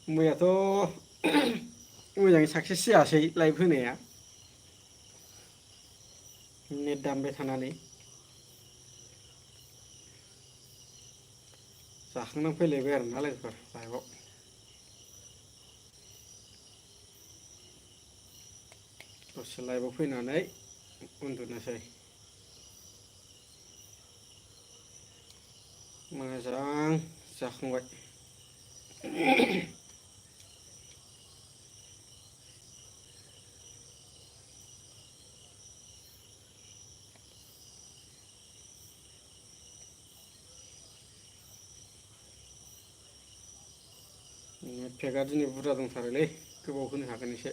मैयाथ' मोजाङै साक्सेस जायासै लाइभ होनाया नेट दानबाय थानानै जाखांनानै फैलायबाय आरोना लोगोफोर लाइभआव दसे लाइभआव फैनानै उन्दुनोसै मोजां जाखांबाय नेट पेकआ दिनै बुरजा दंथारोलै गोबाव होनो हागोन एसे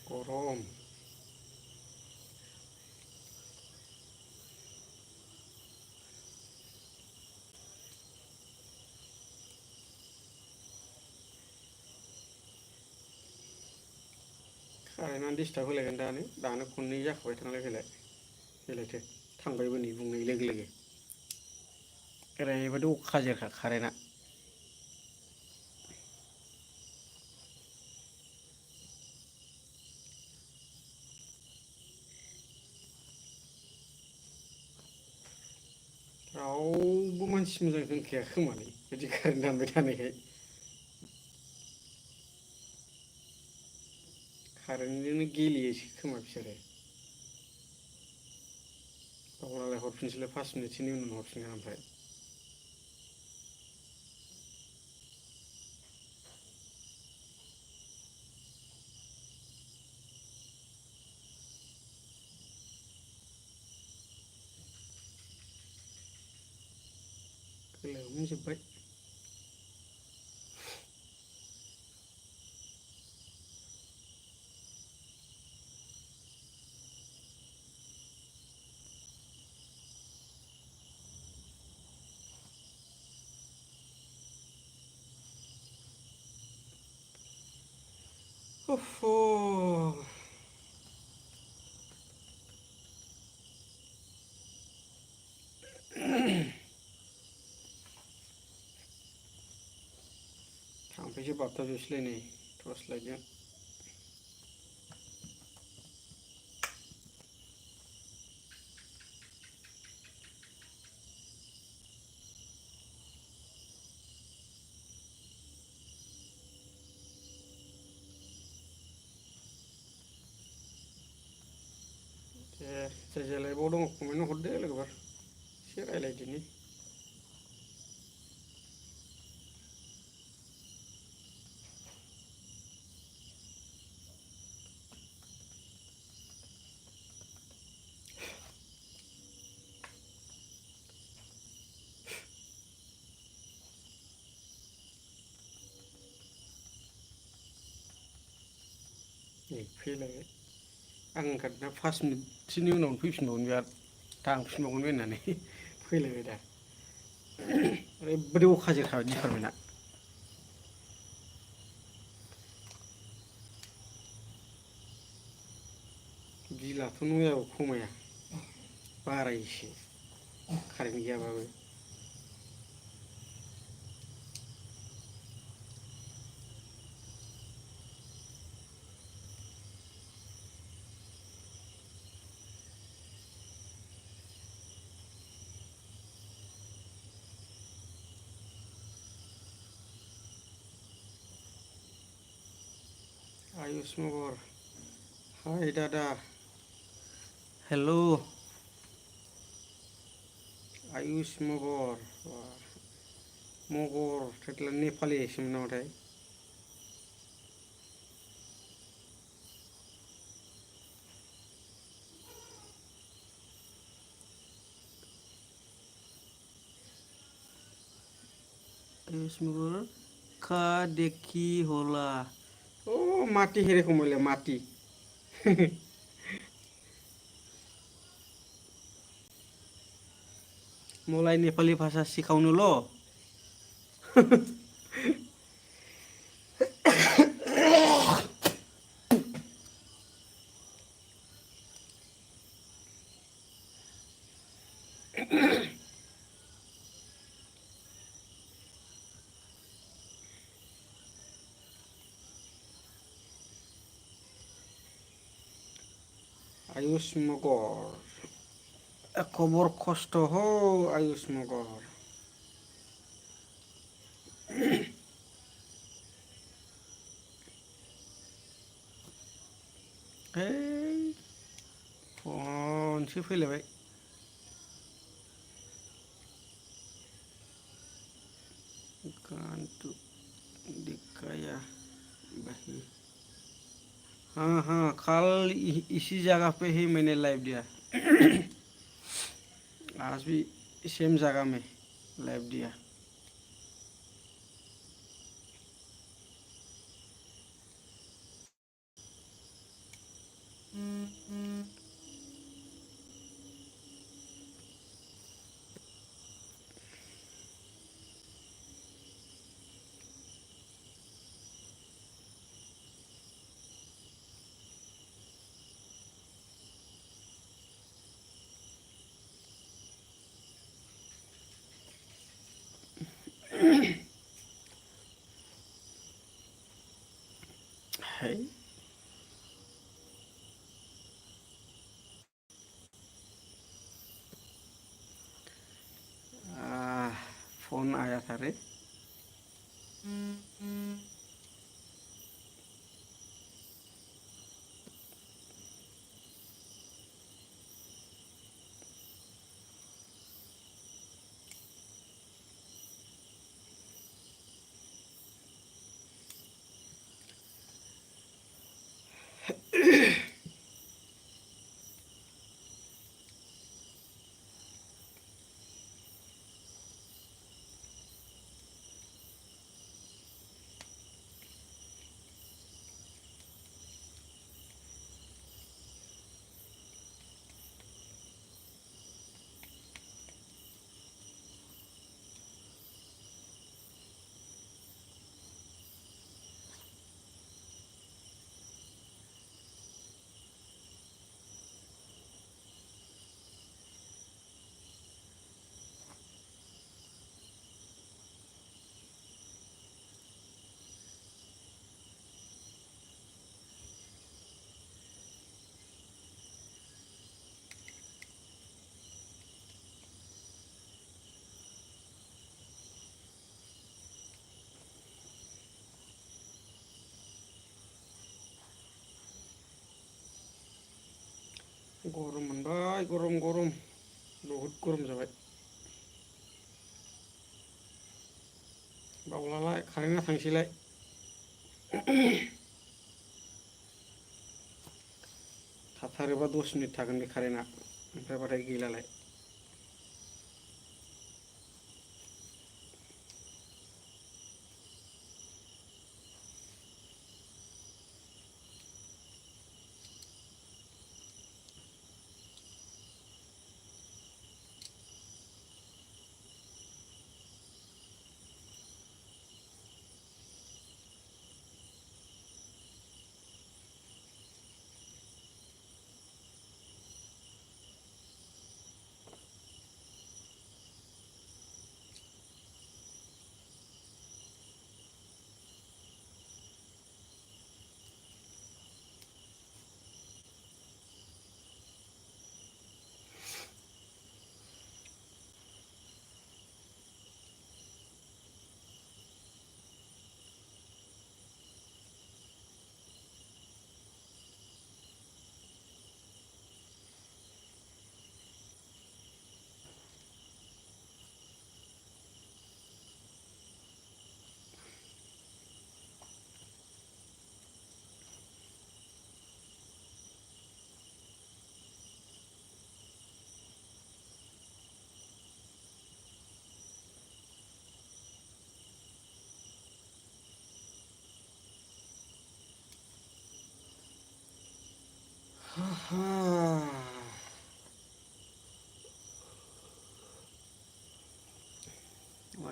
गरम कारेन्टआ डिस्टार्ब होलायगोन दानो खननै जाखाबाय थांलाय फैलाय फैलायथो थांबायबो नै बुंनाय लोगो लोगो ओरैबायदि अखा जेरखा कारेन्टआ रावबो मानसि मोजां दंखाया खोमालै बिदि कारेन्ट दानबाय थानायखाय कारेन्टजोंनो गेलेयोसो खोमा बिसोरो बावनालाय हरफिनसैलाय 5 मिनिटसोनि उनाव हरफिनगोन ओमफ्राय गोलोमजोब्बाय थाम्फैसो बाबथाबजोबसैलाय नै टर्स लाइटजों जाय जाय लाइभआव दङ कमेन्ट हरदो लोगोफोर एसे रायलायदिनि नै फैलायबाय आं ओंखारना 5 मिनिटसोनि उनावनो फैफिनबावगोन बिराद थांफिनबावगोन होननानै फैलायबाय दा ओरैबायदि अखा जेरखा डिपार्टमेन्टआ बिलाथ' मैयाबो खमाया बारायसो कारेन्ट गैयाबाबो आयुष मगर हाय दादा हेलौ आयुष मगर मगर थेतला नेपालिसोमोन नामाथाय आयुष मगर का देखी होला ओ माटी हेरेको मैले माटी मलाई नेपाली भाषा सिकाउनु ल। आयुष मगर खबर खस्थ' हो आयुष मगर। है फनसो फैलायबाय। कांटू दिखाया भाई। हाँ हाँ कल इसी जगह पे ही मैंने लाइव दिया। आज भी सेम जगह में लाइव दिया। है फोन आया था रे। गरम मोनबाय गरम गरम बहुत गरम जाबाय। बावलालाय कारेन्टआ थांसैलाय। थाथारोबा 10 मिनिट थागोन बे कारेन्टआ ओमफ्राय बाथाय गैलालाय।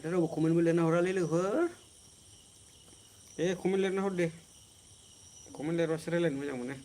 माथो रावबो कमेन्टबो लिरना हरालै लोगोफोर दे कमेन्ट लिरना हर दे कमेन्ट लिरबासो रायलायनो मोजां मोनो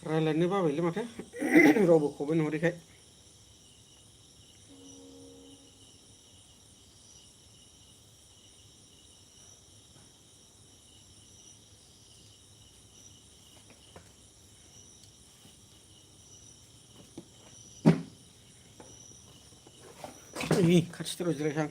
रायलायनो बाबायलै माथो रावबो कमेन्ट हरैखाय खाथिथाराव जिरायहां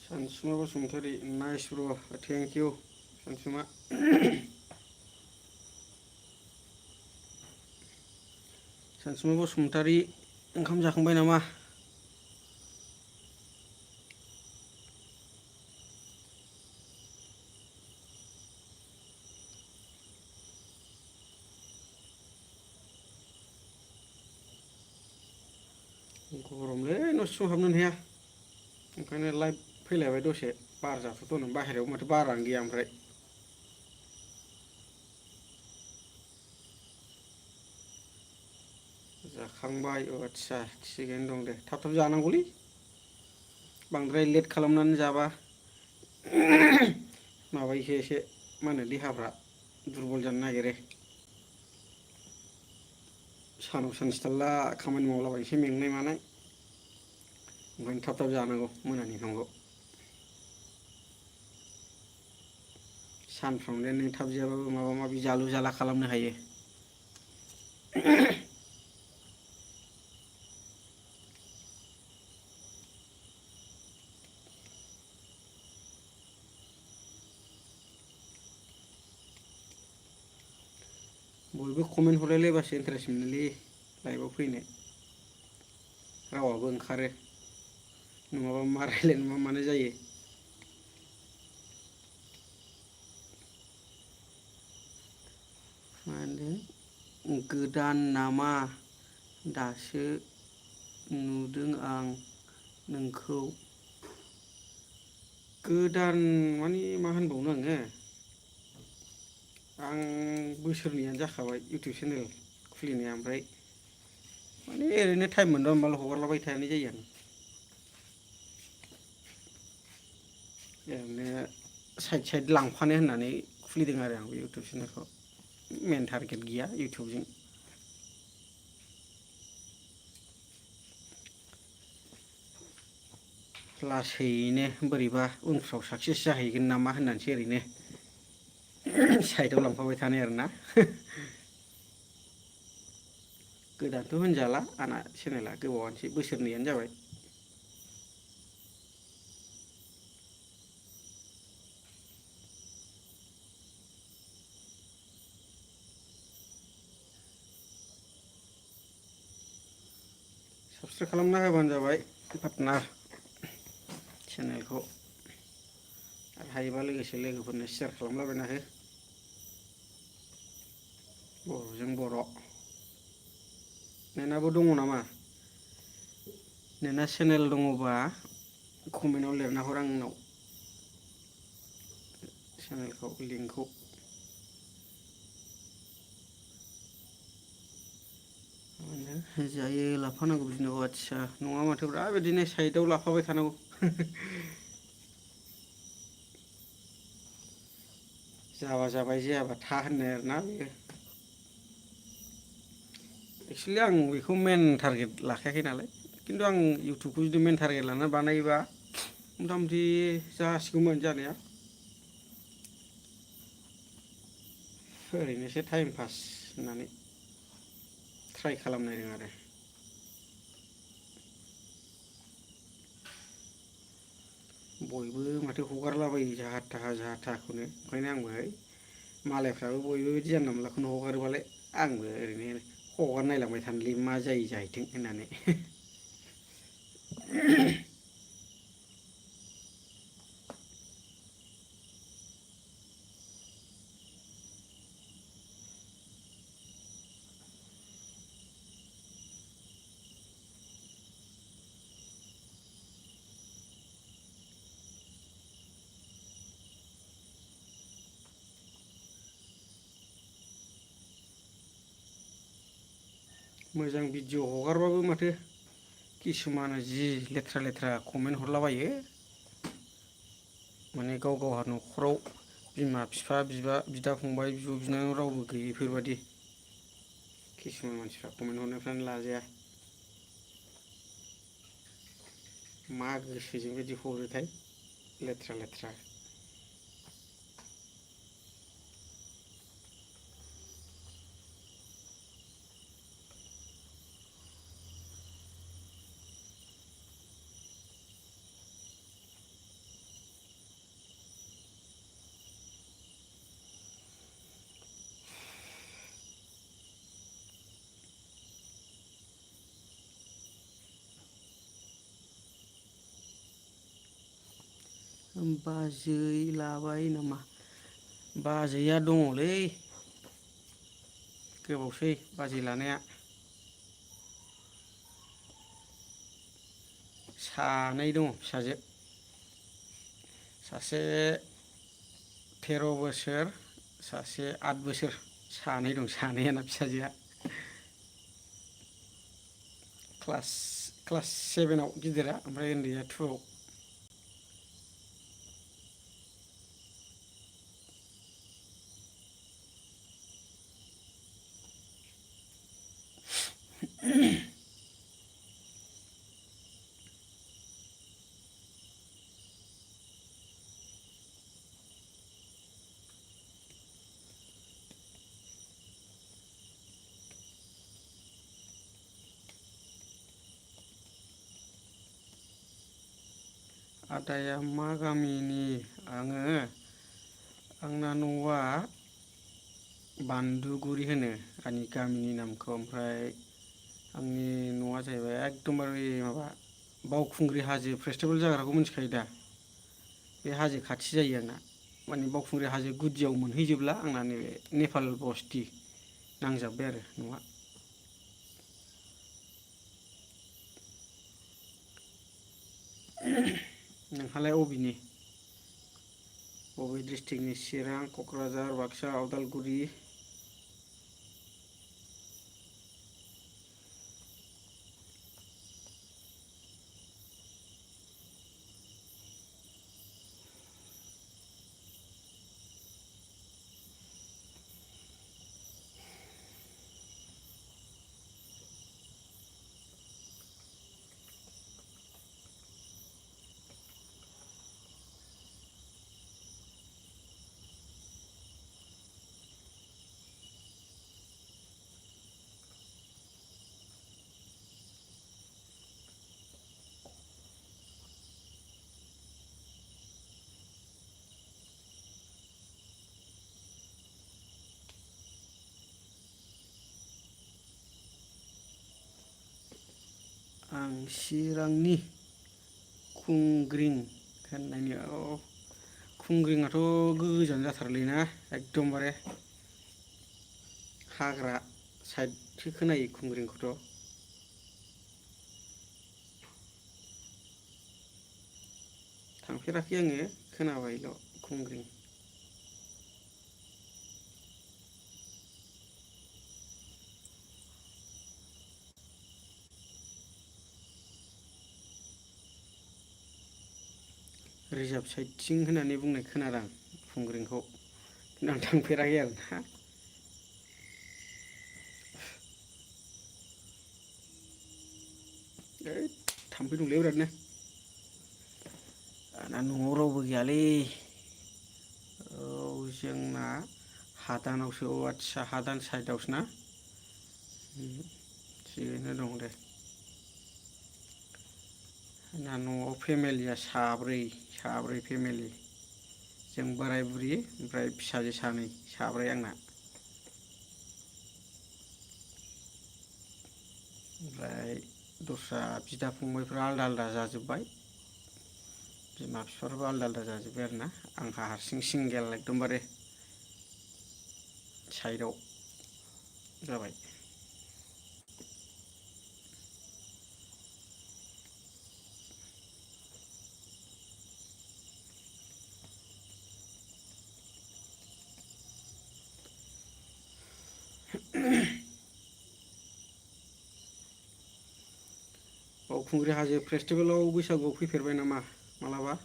सानसुमा बसुमतारी नाइस ब्र थेंक इउ सानसुमा सानसुमा बसुमतारी ओंखाम जाखांबाय नामा गरमलै न' सिङाव हाबनोनो हाया ओंखायनो लाइभ फैलायबाय दसे बार जाथ'दों बाहेरायाव माथो बारानो गैया ओमफ्राय जाखांबाय आदसा थिगैनो दं दे थाब थाब जानांगौलै बांद्राय लेट खालामनानै जाबा माबायोसो एसे मा होनो देहाफ्रा दुरबल जानो नागिरो सानाव सानसे खामानि मावलाबायनोसै मेंनाय मानाय ओंखायनो थाब थाब जानांगौ मोनानि ओंखामखौ सानफ्रावनो नों थाब जायाबाबो माबा माबि जालु जाला खालामनो हायो बयबो कमेन्ट हरलायलायबासो इन्टारेस्ट मोनोलै लाइभआव फैनो रावाबो ओंखारो नङाबा मा रायलायनो मा मानो जायो मा होनदों गोदान नामा दासो नुदों आं नोंखौ गोदान माने मा होनबावनो आङो आं बोसोरनैयानो जाखाबाय इउटुब चेनेल खुलिनाया ओमफ्राय माने ओरैनो टाइम मोनबा माब्लाबा हगारलाबाय थानाय जायो आं ओरैनो साइड साइड लांफानो होननानै खुलिदों आरो आं बे इउटुब चेनेलखौ मेन टारगेट गैया इउटुबजों लासैनो बोरैबा उनफ्राव साक्सेस जाहैगोन नामा होननानैसो ओरैनो साइडआव लांफाबाय थानाय आरोना गोदानथ' होनजाला आंना चेनेला गोबावानोसै बोसोरनैयानो जाबाय साबस्क्राइब खालामना होबानो जाबाय पार्टनार चेनेलखौ आरो हायोबा लोगोसे लोगोफोरनो शेयार खालामलाबायना हो बर'जों बर' नोंनाबो दङ नामा नोंना चेनेल दङबा कमेन्टआव लिरना हर आंनाव चेनेलखौ लिंकखौ जायो लाफानांगौ बिदिनो आदसा नङा माथो ब्रा बिदिनो साइडआव लाफाबाय थानांगौ जाबा जाबाय जायाबा था होननाय आरोना बेयो एक्सुवेलि आं बेखौ मेन टारगेट लाखायाखै नालाय खिन्थु आं इउटुबखौ जुदि मेन टारगेट लानानै बानायोबा मथा मथि जासिगौमोन जानाया ओरैनोसो टाइम पास होननानै ट्राइ खालामनायदों आरो बयबो माथो हगारलाबायो जाहा थाहाखौनो ओंखायनो आंबो मालायफ्राबो बयबो बिदि जानला मोनलाखौनो हगारोबालाय आंबो ओरैनो हगार नायलांबाय थानोलै मा जायो जाहैथों होननानै मोजां भिडिअ हगारबाबो माथो किसुमाना जि लेथ्रा लेथ्रा कमेन्ट हरलाबायो माने गाव गावहा न'खराव बिमा बिफा बिदा फंबाय बिब' बिनानाव रावबो गैयैफोरबादि किसुमान मानसिफ्रा कमेन्ट हरनायफ्रानो लाजाया मा गोसोजों बिदि हरोथाय लेथ्रा लेथ्रा बाजै लाबाय नामा बाजैया दङलै गोबावसै बाजै लानाया सानै दङ फिसाजो सासे 13 बोसोर सासे 8 बोसोर सानै दं सानैयानो फिसाजोआ क्लास 7 आव गिदिरा ओमफ्राय उन्दैया 2 आव आदाया मा गामिनि आङो आंना न'आ बान्दुगुरि होनो आंनि गामिनि नामखौ ओमफ्राय आंनि न'आ जाहैबाय एकदमबारे माबा बावखुंग्रि हाजो फेस्टिभेल जाग्राखौ मिथिखायो दा बे हाजो खाथि जायो आंना माने बावखुंग्रि हाजो गुदियाव मोनहैजोबला आंना नैबे नेपाल बस्ति नांजाबबाय आरो न'आ नोंहालाय अबेनि बबे डिस्ट्रिक्टनि चिरां क'क्राझार बाक्सा उदालगुरि आं चिरांनि खुंग्रिं होननायनि खुंग्रिंआथ' गोजान जाथारोलैना एकदमबारे हाग्रा साइडसो खोनायो खुंग्रिंखौथ'। थांफेराखै आङो खोनाबायल' खुंग्रिं। रिजार्भ साइडथिं होननानै बुंनाय खोनादां खुंग्रिंखौ, खिन्थु आं थांफेराखै आरोना। ओइ थाम्फै दंलै बिरादनो। आंना न'आव रावबो गैयालै। औ जोंना हादानावसो आदसा हादान साइडआवसो ना? थिगैनो दं दे। जोंना न'आव फेमिलिया साब्रै फेमिलि। जों बोराय बुरि ओमफ्राय फिसाजो सानै साब्रै आंना। ओमफ्राय दस्रा बिदा फंबायफ्रा आलदा आलदा जाजोब्बाय। बिमा बिफाफ्राबो आलदा आलदा जाजोब्बाय आरोना आंहा हारसिं सिंगेल एकदमबारे साइडआव जाबाय। बावखुंग्रि हाजो फेस्टिभेलाव बैसागुआव फैफेरबाय नामा मालाबा?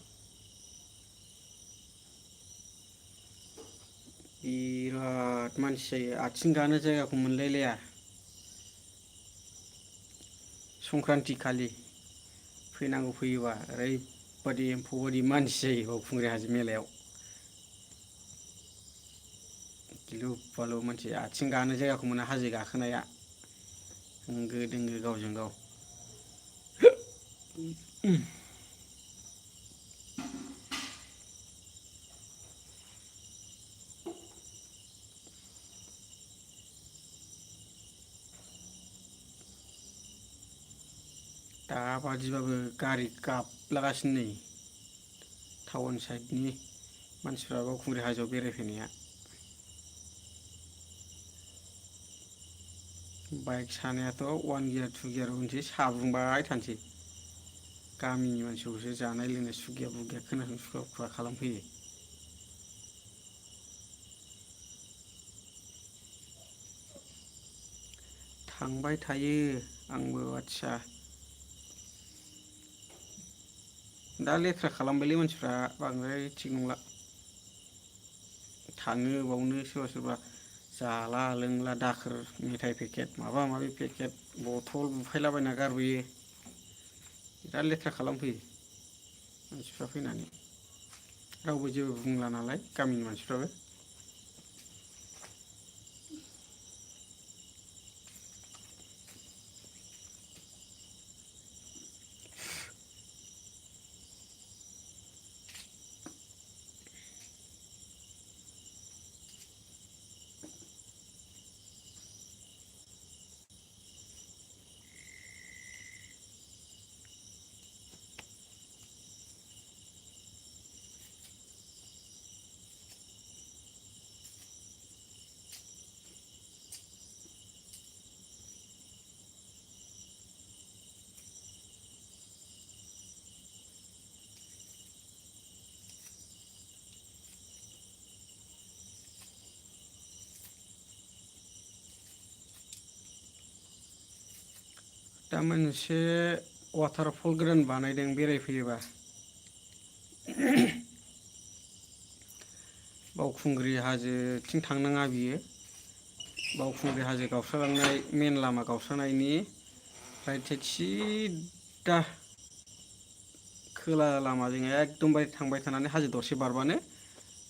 बिराद मानसि जायो आथिं गानो जायगाखौ मोनलायलाया। संक्रान्ति खालि फैनांगौ फैयोबा ओरैबादि एम्फौ बायदि मानसि जायो बावखुंग्रि हाजो मेलायाव। गिलु बालु मानसि आथिं गानो जायगाखौ मोना हाजो गाखोनाया होंगो दोंगो गावजों गाव। दाबादिबाबो गारि गाबलागासिनो नै टाउन साइडनि मानसिफ्रा बावखुंग्रि हाजोआव बेरायफैनाया। बाइक सानायाथ' अवान गियार टु गियार उनसै साब्रुंबाय थानोसै। गामिनि मानसिखौसो जानाय लोंनाय सुगिया बुगिया खोनासंनो सुखुवा खुवा खालामफैयो। थांबाय थायो आंबो आदसा। दा लेथ्रा खालामबायलै मानसिफ्रा बांद्राय थिग नंला। थाङो बावनो सोरबा सोरबा जाला लोंला दाखोर मेथाइ पेकेट माबा माबि पेकेट बथल बुफायलाबायना गारबोयो। बिराद लेथ्रा खालामफैयो मानसिफ्रा फैनानै। रावबो जेबो बुंला नालाय गामिनि मानसिफ्राबो। दा मोनसे वाटारफल गोदान बानायदों बेरायफैयोबा। बावखुंग्रि हाजोथिं थांनाङा बियो। बावखुंग्रि हाजो गावस्रालांनाय मेन लामा गावस्रानायनि राइट साइड सिद्दा खोला लामाजों एकदमबारे थांबाय थानानै हाजो दरसे बारबानो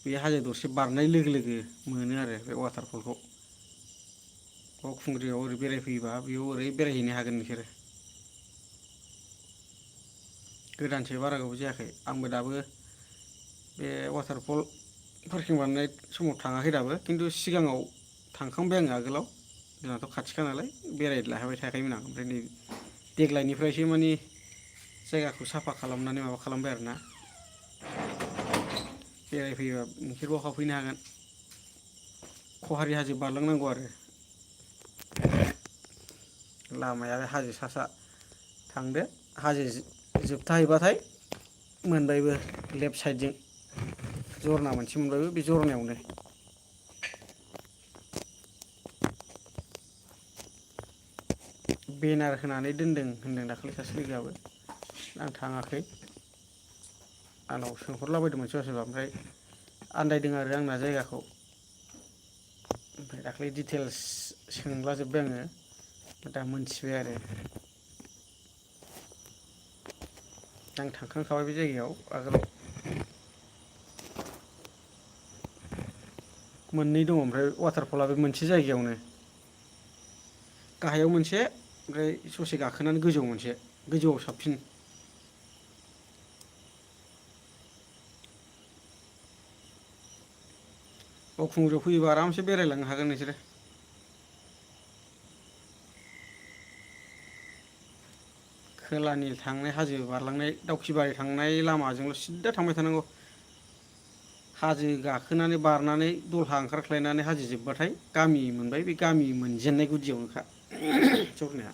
बे हाजो दरसे बारनाय लोगो लोगो मोनो आरो बे वाटारफलखौ। बावखुंग्रियाव ओरै बेरायफैयोबा बेयाव ओरै बेरायहैनो हागोन नोंसोरो। गोदानसो बारा गोबाव जायाखै आंबो दाबो बे वाटारफल पार्किं बानायनाय समाव थाङाखै दाबो खिन्थु सिगाङाव थांखांबाय आङो आगोलाव जोंनाथ' खाथिखा नालाय बेरायलाहाबाय थाखायोमोन आं ओमफ्राय नै देग्लायनिफ्रायसो माने जायगाखौ साफा खालामनानै माबा खालामबाय आरोना बेरायफैयोबा नोंसोरबो हाबफैनो हागोन। खहारि हाजो बारलांनांगौ आरो लामाया हाजो सा सा थांदो हाजो जोबथाहैबाथाय मोनबायबो लेफ्ट साइडजों जरना मोनसे मोनबायबो बे जरनायावनो बेनार होनानै दोनदों होनदों दाखालै सासे लोगोआबो आं थाङाखै आंनाव सोंहरलाबायदोंमोन सोरबा सोरबा ओमफ्राय आन्दायदों आरो आंना जायगाखौ ओमफ्राय दाख्लै दिटेल्स सोंलाजोब्बाय आङो दा मोनथिबाय आरो आं थांखांखाबाय बे जायगायाव आगोलाव मोननै दङ ओमफ्राय वाटारफला बे मोनसे जायगायावनो गाहायाव मोनसे ओमफ्राय ससे गाखोनानै गोजौआव मोनसे गोजौआव साबसिन बावखुंग्रियाव फैयोबा आरामसे बेरायलांनो हागोन नोंसोरो खोलानि थांनाय हाजो बारलांनाय दाउखिबारि थांनाय लामाजोंल' सिद्दा थांबाय थानांगौ हाजो गाखोनानै बारनानै दलहा ओंखारख्लायनानै हाजो जोबबाथाय गामि मोनबाय बे गामि मोनजेननाय गुदियावनोखा जरनाया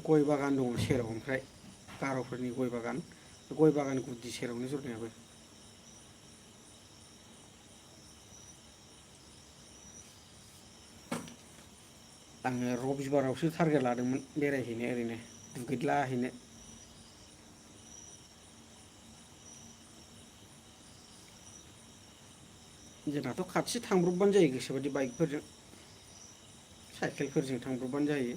गय बागान दङ सेराव ओमफ्राय गार'फोरनि गय बागान गय बागान गुदि सेरावनो जरनायाबो आङो रबिबारावसो टारगेट लादोंमोन बेरायहैनो ओरैनो दुगैद्लाहैनो जोंनाथ' खाथि थांब्रबबानो जायो गोसोबायदि बाइकफोरजों साइकेलफोरजों थांब्रबबानो जायो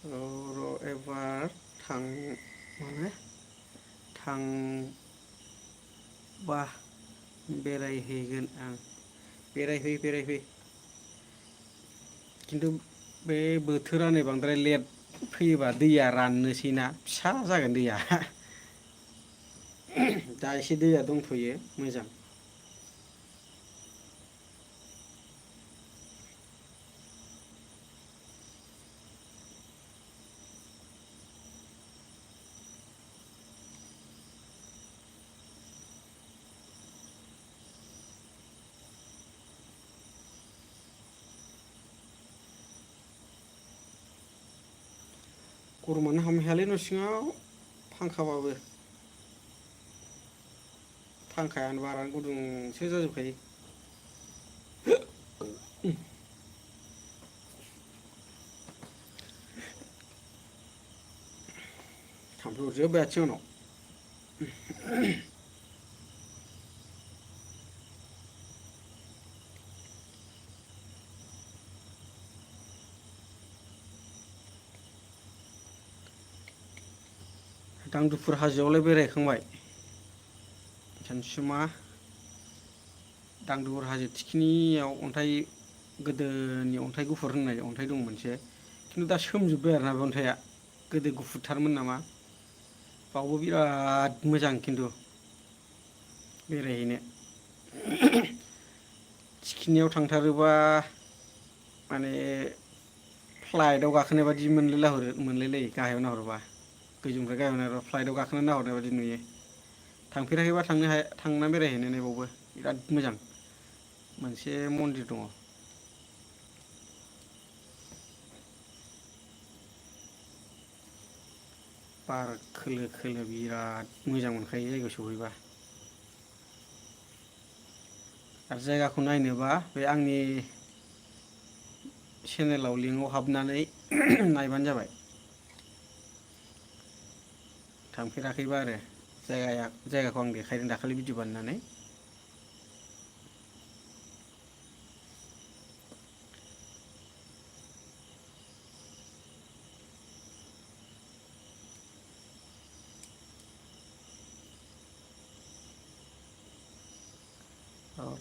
र' एबार थां माने थांबा बेरायहैगोन आं बेरायफै खिन्थु बे बोथोरा नै बांद्राय लेट फैयोबा दैया राननोसै ना फिसा जागोन दैया दा एसे दैया दंथ'यो मोजां गरमानो हामनो हायालै न' सिङाव फांखाबाबो फांखायानो बारानो गुदुंसो जाजोबखायो थाम्फै अरजोब्बाय आथिं आंनाव दांदुफुर हाजोआवलाय बेरायहैखांबाय सानसुमा दांदुफुर हाजो थिखिनियाव अन्थाइ गोदोनि अन्थाइ गुफुर होननाय अन्थाइ दं मोनसे खिन्थु दा सोमजोब्बाय आरोना बे अन्थाइआ गोदो गुफुरथारमोन नामा बावबो बिराद मोजां खिन्थु बेरायहैनो थिखिनियाव थांथारोबा माने फ्लाइटआव गाखोनाय बादि मोनलायलायो गाहायाव नाहरोबा गोजौनिफ्राय गाहायाव नाहरोबा फ्लाइटआव गाखोनानै नाहरनाय बायदि नुयो थांफेराखैबा थांना बेरायहैनो नाय बावबो बिराद मोजां मोनसे मन्दिर दङ बार खोलो खोलो बिराद मोजां मोनखायो जायगायाव सहैबा आरो जायगाखौ नायनोबा बे आंनि चेनेलाव लिंकआव हाबनानै नायबानो जाबाय थांफेराखैबा आरो जायगाखौ आं देखायदों दाखालि भिडिअ बानायनानै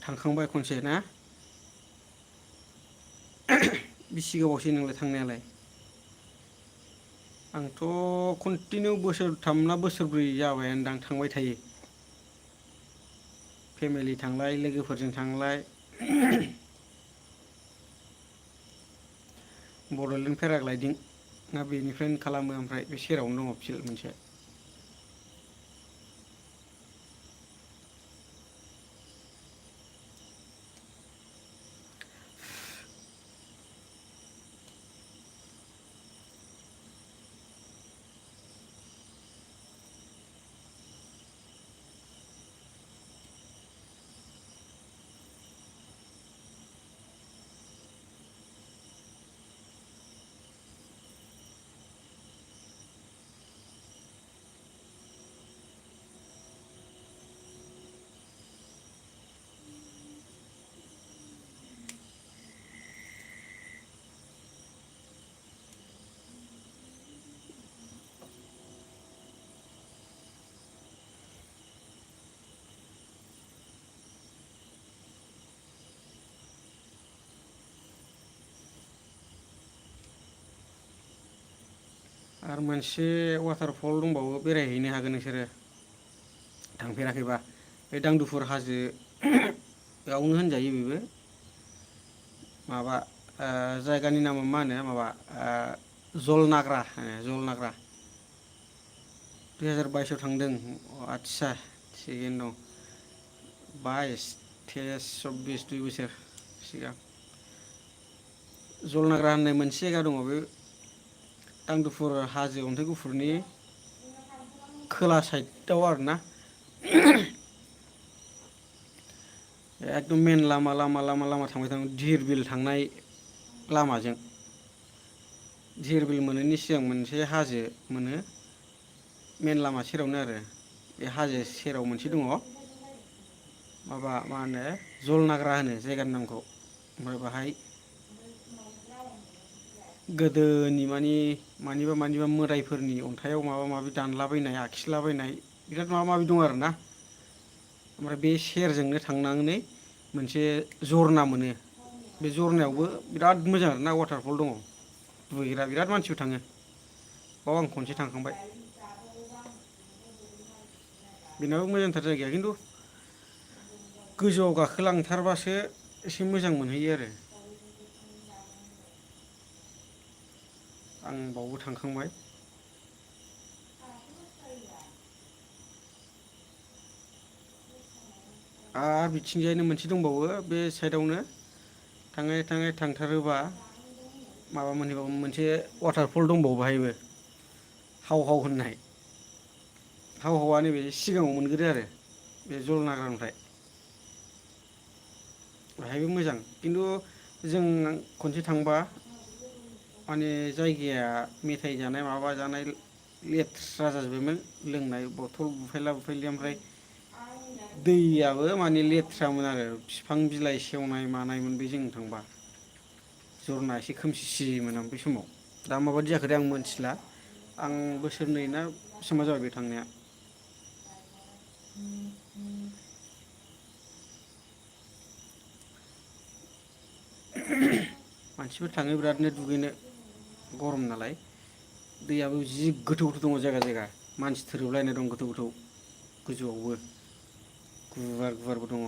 थांखांबाय खनसे ना? बिसि गोबावसै नोंलाय थांनायालाय? आंथ' कन्टिनिउ बोसोरथाम ना बोसोरब्रै जाबायानोदां थांबाय थायो। फेमिलि थांलाय लोगोफोरजों थांलाय। बड'लेण्ड पेराग्लायदिं ना बेनिफ्रायनो खालामो ओमफ्राय बे सेरावनो दङ फिल्ड मोनसे। आरो मोनसे वाटारफल दंबावो बेरायहैनो हागोन नोंसोरो थांफेराखैबा बे दांदुफुर हाजोआवनो होनजायो बेबो। माबा जायगानि नामा मा होनो माबा जलनाग्रा जलनाग्रा 2022आव थांदों आदसा थिगैनो दं 22, 23, 24 दुइ बोसोर सिगां। जलनाग्रा होननाय मोनसे जायगा दङ बे दांदुफुर हाजो अन्थाइ गुफुरनि खोला साइदआव आरोना। एकदम मेन लामा लामा लामा लामा थांबाय थानांगौ धिर बिल थांनाय लामाजों। धिर बिल मोनैनि सिगां मोनसे हाजो मोनो मेन लामा सेरावनो आरो बे हाजो सेराव मोनसे दङ माबा मा होनो जलनाग्रा होनो जायगानि नामखौ ओमफ्राय बाहाय गोदोनि मानिबा मानिबा मोदायफोरनि अन्थाइाव माबा माबि दानलाबायनाय आखिलाबायनाय बिराद माबा माबि दं आरोना। ओमफ्राय बे सेरजोंनो थांनानै मोनसे जरना मोनो बे जरनायावबो बिराद मोजां आरोना वाटारफल दङ। दुगैग्रा बिराद मानसिफोर थाङो बाव आं खनसे थांखांबाय। बेनाबो मोजांथार जायगाया खिन्थु गोजौआव गाखोलांथारबासो एसे मोजां मोनहैयो आरो। आं बावबो थांखांबाय। आरो बिथिंजायनो मोनसे दंबावो बे साइडआवनो थाङै थाङै थांथारोबा माबा मोनहैबावो मोनसे वाटारफल दंबावो बाहायबो हाव हाव होननाय। हाव हावा नैबे सिगाङाव मोनग्रोरो आरो बे जलनागारनिफ्राय। बेहायबो मोजां खिन्थु जों खनसे थांबा माने जायगाया मेथाइ जानाय माबा जानाय लेथ्रा जाजोब्बायमोन लोंनाय बथल बुफायला बुफायलि ओमफ्राय दैयाबो माने लेथ्रामोन आरो बिफां बिलाइ सेवनाय मानायमोन बे जों थांबा जरना एसे खोमसिमोन आं बे समाव दा माबायदि जाखोथाय आं मोनथिला आं बोसोरनै ना बेसिबांबा जाबाय बे थांनाया। मानसिफोर थाङो बिरादनो दुगैनो गरम नालाय दैयाबो जि गोथौ गोथौ दङ जायगा जायगा मानसि थोरोबलायनाय दं गोथौ गोथौ गोजौआवबो गुवार गुवारबो दङ।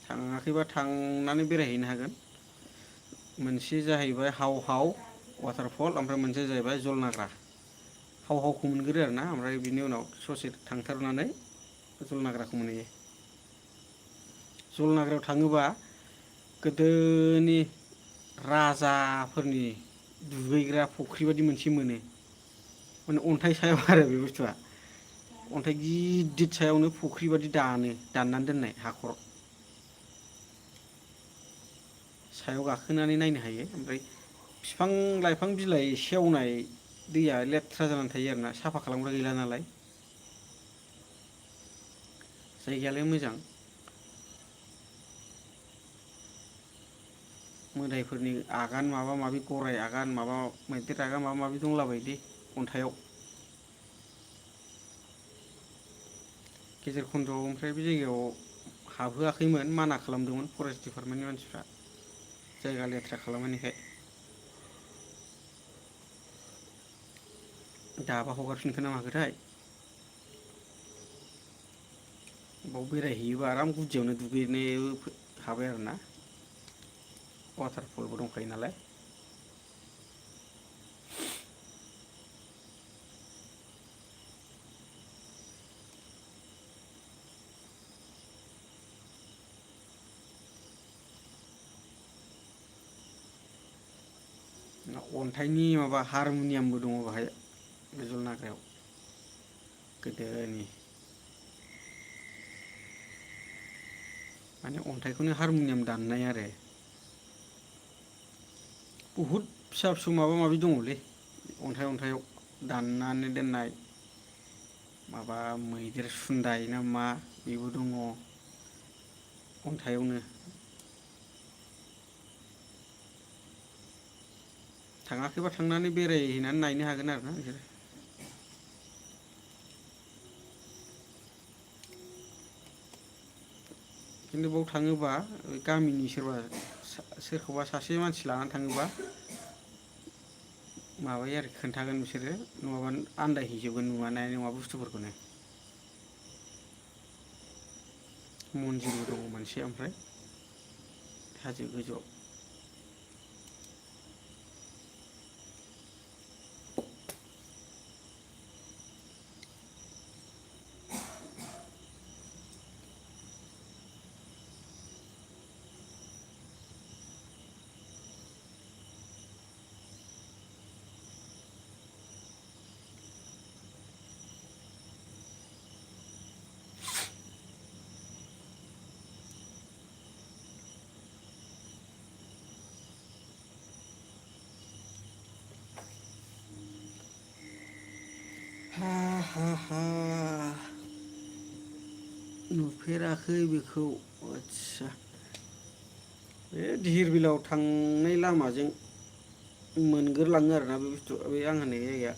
थाङाखैबा थांनानै बेरायहैनो हागोन मोनसे जाहैबाय हाव हाव वाटारफल ओमफ्राय मोनसेया जाहैबाय जलनाग्रा हाव हावखौ मोनग्रो आरोना ओमफ्राय बिनि उनाव ससे थांथारनानै जलनाग्राखौ मोनहैयो। जलनाग्रायाव थाङोबा गोदोनि राजाफोरनि दुगैग्रा फुख्रि बादि मोनसे मोनो माने अन्थाइ सायाव आरो बे बुस्थुआ अन्थाइ गिदिर सायावनो फुख्रि बादि दाननानै दोननाय हाखर सायाव गाखोनानै नायनो हायो ओमफ्राय बिफां लाइफां बिलाइ सेवनाय दैया लेथ्रा जानानै थायो आरोना साफा खालामग्रा गैला नालाय जायगायालाय मोजां। मोदायफोरनि आगान माबा माबि गराइ आगान माबा मैदेर आगान माबा माबि दंलाबायलै अन्थाइयाव गेजेर खन्द'आव ओमफ्राय बे जायगायाव हाबहोआखैमोन, माना खालामदोंमोन फरेस्ट दिपार्टमेन्टनि मानसिफ्रा जायगा लेथ्रा खालामनायखाय। दाबा हगारफिनखो ना माखोथाय। बाव बेरायहैयोबा आराम गुदियावनो दुगैनो हाबाय आरोना, वाटारफलबो दंखायो नालाय। अन्थाइनि माबा हारमुनियामबो दङ बाहाय, बे जलनाग्रायाव गोदोनि। माने अन्थाइखौनो हारमुनियाम दाननाय आरो। बहुद फिसा फिसौ माबा माबि दङलै अन्थाइयाव दाननानै दोननाय। माबा मैदेर सुन्दाय ना मा बेबो दङ अन्थायावनो। थाङाखैबा थांनानै बेरायहैनानै नायनो हागोन आरो ना नोंसोरो। खिन्थु बाव थाङोबा गामिनि सोरखौबा सासे मानसि लानानै थाङोबा माबायो आरो खोन्थागोन बिसोरो, नङाबा आन्दायहैजोबगोन नुवा नुवा बुस्थुफोरखौनो। मन्दिरबो दङ मोनसे ओमफ्राय हाजो गोजौआव। हा हा हा नुफेराखै बेखौ, आदसा बे धिर बिलाव थांनाय लामाजों मोनगोरलाङो आरोना बे बुस्थु, बे आं होननाय जायगाया।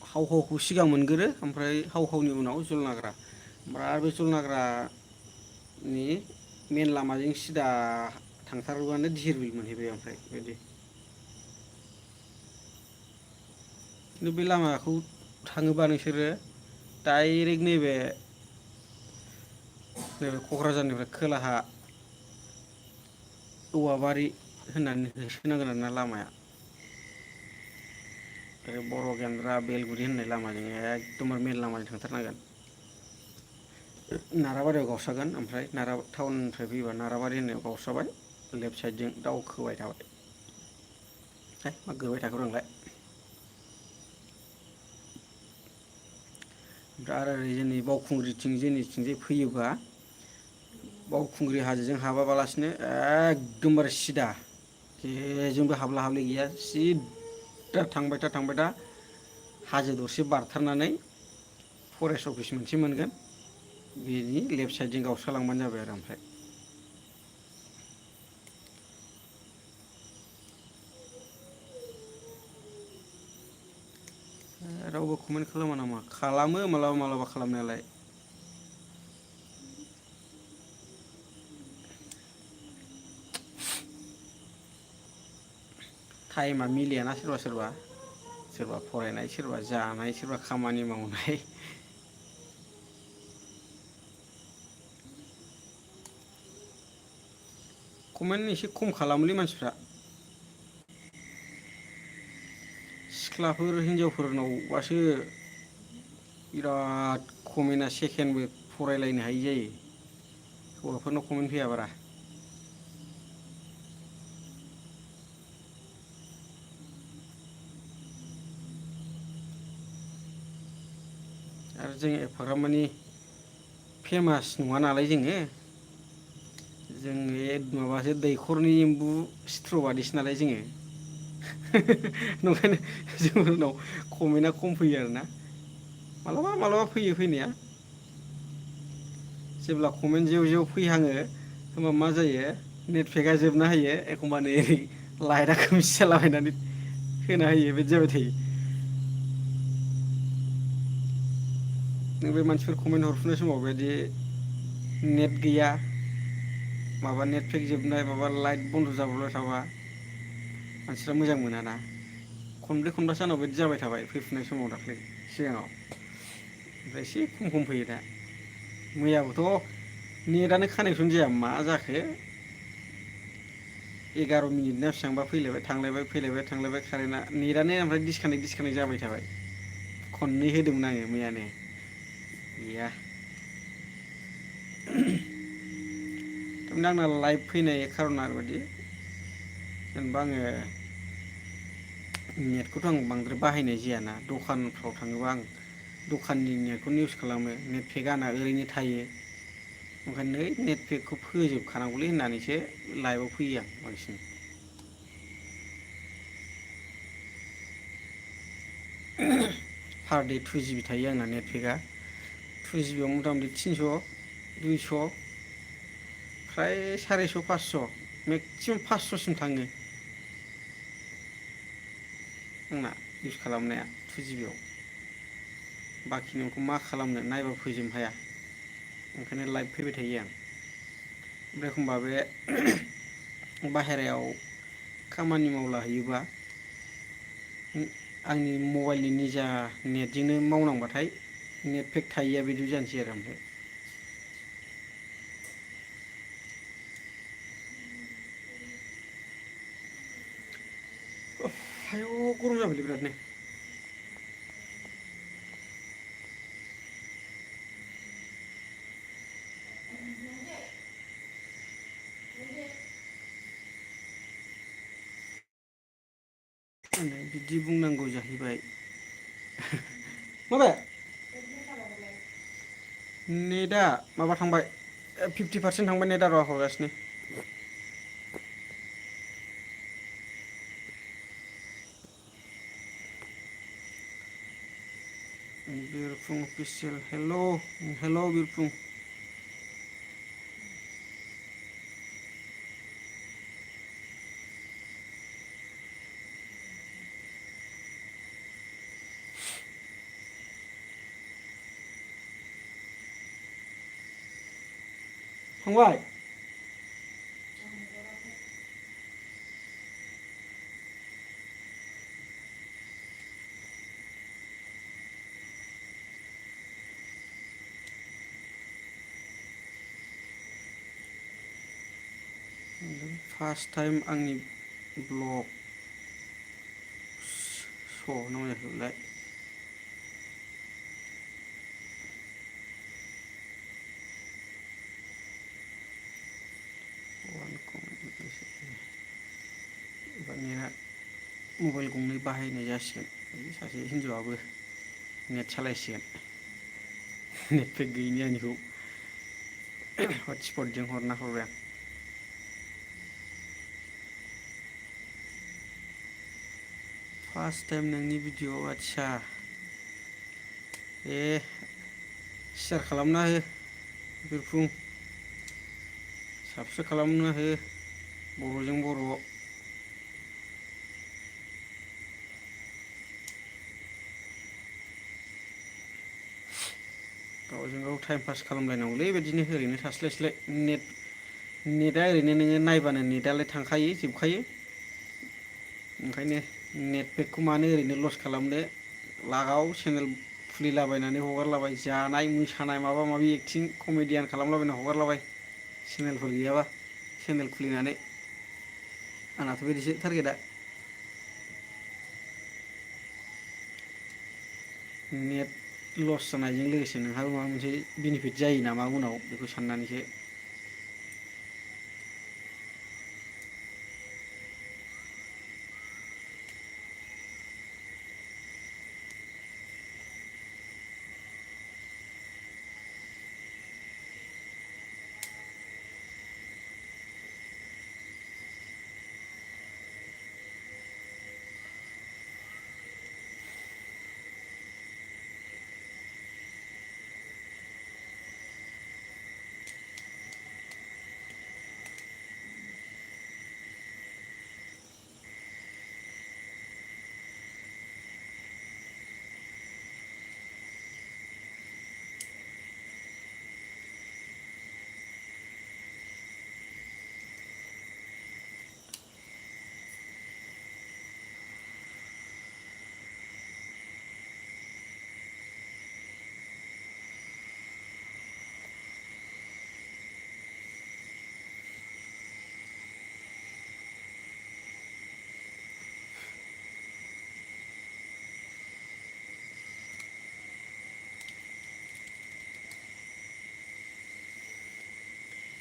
हाव हावखौ सिगां मोनगोरो, ओमफ्राय हाव हावनि उनाव जलनाग्रा, ओमफ्राय आरो बे जलनाग्रानि मेन लामाजों सिदा थांथारोबानो धिरबिल मोनहैबाय ओमफ्राय बेबायदि। खिन्थु बे लामाखौ थाङोबा नोंसोरो डाइरेक्ट नैबे क'क्राझारनिफ्राय खोलाहा औवाबारि होननानै होसोनांगोन आरोना लामाया। ओरै बर' गेन्द्रा बेलगुरि होननाय लामाजों एकदमबारे मेन लामाजों थांथारनांगोन। नाराबारियाव गावस्रागोन, ओमफ्राय टाउननिफ्राय फैयोबा नाराबारि होननायाव गावस्राबाय, लेफ्ट साइडजों दावखोबाय थाबाय। है मा गोबाय थाखो नोंलाय। ओमफ्राय आरो ओरै जोंनि बावखुंग्रिथिं जोंनिथिंजाय फैयोबा बावखुंग्रि हाजोजों हाबाबालासिनो एकदमबारे सिदा जेजोंबो हाबला हाबलि गैया, सिद्दा थांबाय था हाजो दरसे बारथारनानै फरेस्ट अफिस मोनसे मोनगोन, बेनि लेफ्ट साइडजों गावस्रालांबानो जाबाय आरो ओमफ्राय। रावबो कमेन्ट खालामा नामा? खालामो मालाबा मालाबा खालामनायालाय। टाइमा मिलायाना सोरबा सोरबा, सोरबा फरायनाय, सोरबा जानाय, सोरबा खामानि मावनाय। कमेन्ट एसे खम खालामोलै मानसिफ्रा। सिख्लाफोर हिनजावफोरनावबासो बिराद कमेन्टआ सेकेन्डबो फरायलायनो हायि जायो, हौवाफोरनाव कमेन्ट फैया बारा। आरो जों एफाग्राब मानि फेमास नङा नालाय जोङो। जोङो माबासो दैखरनि एम्बु सिथ्र' बादिसो नालाय जोङो। नंखायनो जोंफोरनाव कमेन्टआ खम फैयो आरोना। मालाबा मालाबा फैयो फैनाया। जेब्ला कमेन्ट जेव जेव फैहाङो होमबा मा जायो, नेटपेकआ जोबना होयो, एखमबा नै लाइटआ खोमसि जालाबायनानै होना होयो, बिदि जाबाय थायो। बे मानसिफोर कमेन्ट हरफुनाय समाव बेदि नेट गैया माबा नेट पेक जोबनाय माबा लाइट बन्द' जाब्रबाय थाबा मानसिफ्रा मोजां मोनाना। खनब्रै खनबासो आंनाव बिदि जाबाय थाबाय फैफुनाय समाव दाख्लै सिगाङाव। ओमफ्राय एसे खम खम फैयो दा। मैयाबोथ' नेटआनो कानेक्सन जाया मा जाखो 11 मिनिट ना बेसेबांबा फैलायबाय थांलायबाय फैलायबाय थांलायबाय कारेन्टआ नेटआनो ओमफ्राय डिसकानेक्ट जाबाय थाबाय। खननै होदोंमोन आङो मैयानो गैया। थारमाने आंना लाइभ फैनाय खार'ना ओरैबायदि जेनेबा आङो नेटखौथ' आं बांद्राय बाहायनाय जायाना दखानफ्राव थाङोबा आं दखाननि नेटखौनो इउस खालामो नेट पेकआ आंना ओरैनो थायो। ओंखायनो ओइ नेट पेकखौ फोजोबखानांगौलै होननानैसो लाइभआव फैयो आं बांसिन। पार दे 2 GB थायो आंना नेटपेकआ 2 GB आव मथा मथि 300 200 फ्राय 450 500 मेक्सिमाम 500सिम थाङो। आंना इउस खालामनाया 2 GB आव बाखिनिखौ मा खालामनो नायबा फोजोबनो हाया ओंखायनो लाइभ फैबाय थायो आं। ओमफ्राय एखमबा बे बाहेरायाव खामानि मावला हैयोबा आंनि मबाइलनि निजा नेटजोंनो मावनांबाथाय नेट पेक थायैया बिदि जानोसै आरो ओमफ्राय। आयौ गरम जाबायलै बिरादनो। बिदि बुंनांगौ जाहैबाय। माबे? नेटआ माबा थांबाय 50% थांबाय नेटआ र' हरगासिनो। बिरफुं अफिसियेल हेल' बिरफुं। थांबाय? फार्स्ट टाइम आंनि ब्लग स' ना मा जाखो बेलाय? एबार नेटआ मबाइल गंनै बाहायनाय जासिगोन सासे हिन्जावआबो नेट सालायसिगोन। नेट पेक गैयिनि आंनिखौ हटस्पटजों हरना हरबाय आं। फार्स्ट टाइम नोंनि भिडिअ' आदसा दे सेयार खालामना हो बिरफुं। साबस्क्राइब खालामना हो बर'जों बर'। गावजों गाव टाइम पास खालामलायनांगौलै बिदिनो ओरैनो थास्लायस्लाय नेटआ ओरैनो नोङो नायबानो नेटआलाय थांखायो जोबखायो। ओंखायनो नेट पेकखौ मानो ओरैनो लस खालामनो लागाव चेनेल खुलिलाबायनानै हगारलाबाय जानाय मोसानाय माबा माबि एक्टिं कमेडियान खालामलाबायना हगारलाबाय चेनेलफोर गैयाबा चेनेल खुलिनानै आंनाथ' बिदिसो टारगेटआ। नेट लस जानायजों लोगोसे नोंहाबो माबा मोनसे बेनिफिट जायो नामा उनाव बेखौ साननानैसो।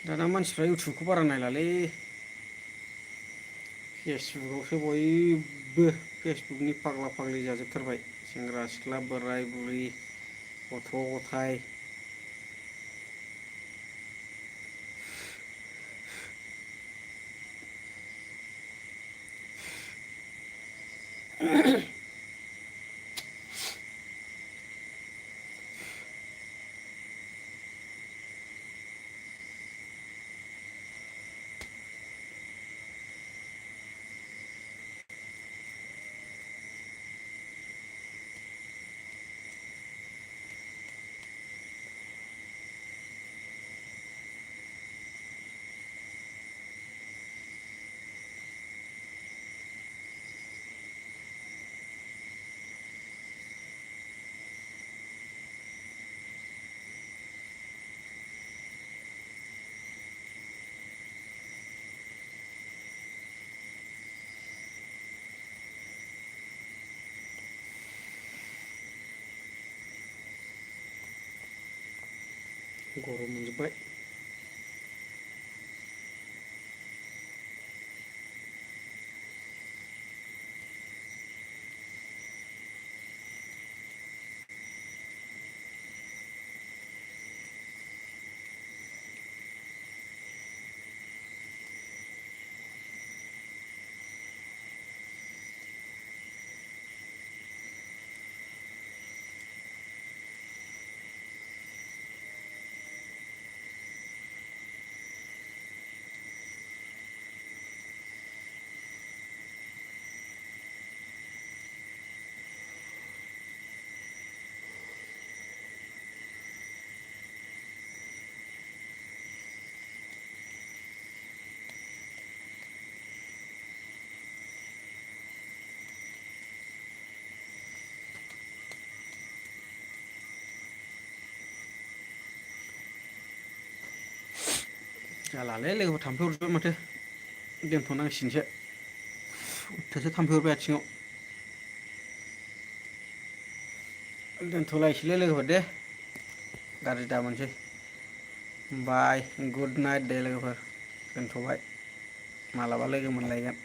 दाना मानसिफ्रा इउटुबखौ बारा नायलालै फेसबुकावसो बयबो फेसबुकनि फाग्ला फाग्लि जाजोबथारबाय सेंग्रा सिख्ला बोराय बुरि गथ' गथाय गरम मोनजोब्बाय जालालै लोगोफोर थाम्फै अरजोब्बाय माथो दोनथ'नांसिगोनसो थोसो थाम्फै अरबाय आथिङाव दोनथ'लायसैलै लोगोफोर दे गाज्रि दा मोनसै बाय गुड नाइट दे लोगोफोर दोनथ'बाय मालाबा लोगो मोनलायगोन